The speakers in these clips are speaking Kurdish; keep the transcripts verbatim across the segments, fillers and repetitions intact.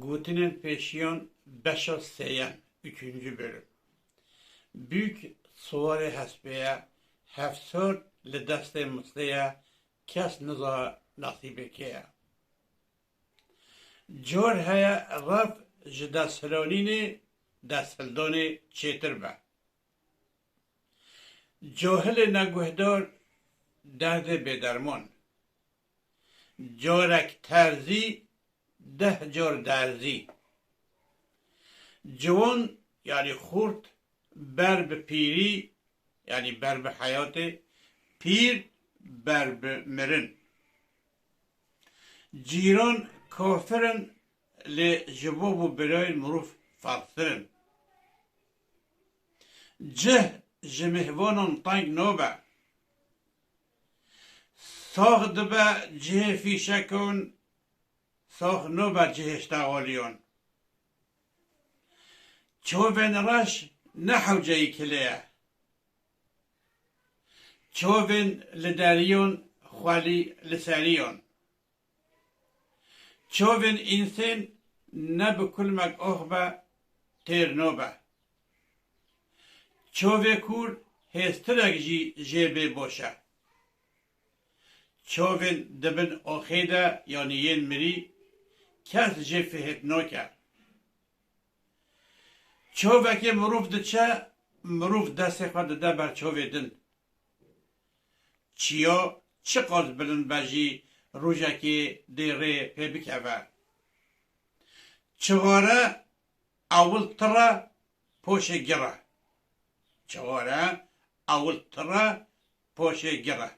Gotinên pêşiyan beşa sêyem, üçüncü bölüm. Bûk siwarê hespê ye, hevsor li destê mislê ye, kes niza nasîbê kê ye. Cor heye rev ji desthilanînê, desthildanê çêtir be. Cahilê neguhdar, derdê bêderman. Carek terzî, deh car derzî. Ciwan, yanî xurt, ber bi pîrî, yanî ber bi heyatê, pîr ber bi mirin. Cîran kafir in, lê ji bo û birayên mirov ferztir in. Cih ji mêhvanan teng nabe. Sax dibe cihê fîşekan, sax nabe cihê ştexaliyan. Çavên reş ne hewceyî kilê ye. Çavên li deriyan xwelî li seriyan. Çavên însên ne bi kulmek ax be, têr nabe. Çavê kûr hêstirek jî jê bê baş e. Çavên di bin axê de, yanî yên mirî, kes jê fihêt nake. Çavekê mirov diçe, mirov destê xwe dide ber çavê din. Çiya çiqas bilind be jî rojekê dê rê pê bikeve. Çixare ewil tir e, poşê gir e. Çixare ewil tir e, poşê gir e.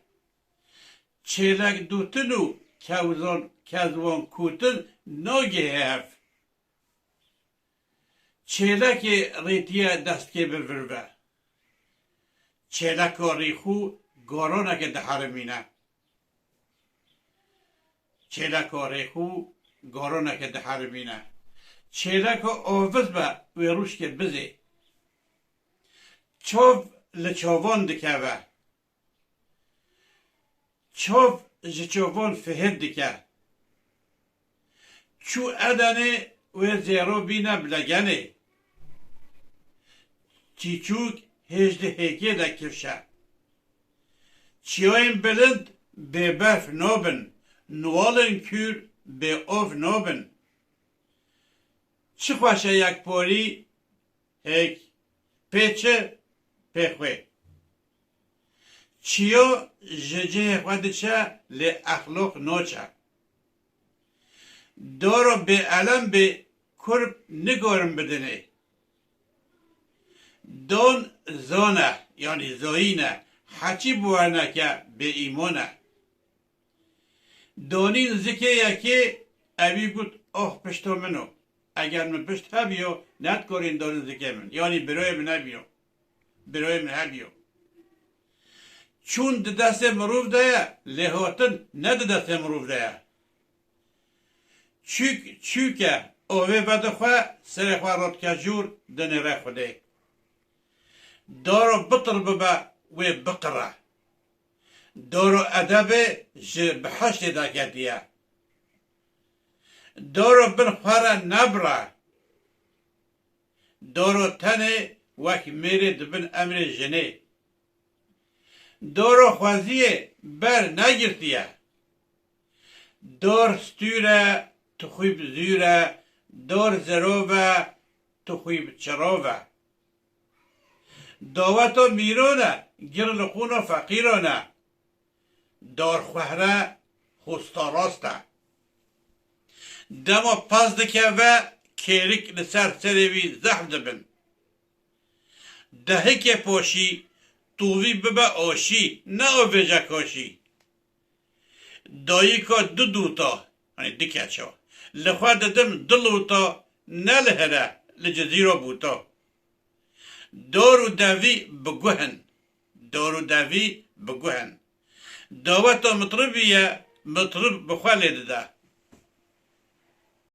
Çêlek dûtin û kewzon, kezwan kûtin nagihê hev. Çêlekê rêtiye destkê bi vir ve. Çêleka rêxû garoneke diherimîne. Çêleka rêxû garoneke diherimîne. Çêleka aviz be wê rûşkê bizê. Çav li çavan dikeve. Çav ji çavan fihêt dike. Çû Edenê wê zêro bîne bi legenê. Çîçûk hêj di hêkê de kifşe. Çiyayên bilind bê berf nabin, nuwalên kûr bê av nabin. Çi xweş e yekparî, hêk, pê çi, pê xwê. Çiyo ji cihê xwe diçe, lê exloq noçe. Doro bê elem bê kurb nigorin bidinê. Don zon e, yanî zoyîn e, heçî bi werneke bê îmon e. Donîn zikê yekê, evî got, "Ox pişto min o. Eger min pişt hebiyo, nedkorîn donîn zikê min." Yanî biroyê min hebiyo. Biroyê min hebiyo. Çûn di destê mirov de ye, lê hatin ne di destê mirov de ye. Çûk çûk e, ovê vedixwe, serê xwe rotke jûr, dinêre Xwedê. Doro bitir bibe, wê biqire. Doro edebê ji biheştê daketiye. Doro bin xwe re nebire. Doro tenê wek mêrê dibin emrê jinê. Doro xweziyê ber negirtiye. Dor stûr e, tu xwî bi zûr e, dor zirov e, tu xwî bi çirov e. Daweto mîron e, gir li qûno feqîron e. Dor xwehre, hosta rast e. Dema pez dikeve, kêrik li ser serê wî zehf dibin. Dehikê poşî, tovî bibe aşî, ne avêje kaşî. Dayika du dûta, yanî du keça, li xwe didim du lûta, ne li here, li Cizîro bûta. Dor û devî bi guh in. Dor û devî bi guh in. Daweta mitribî ye, mitrib bi xwe lê dide.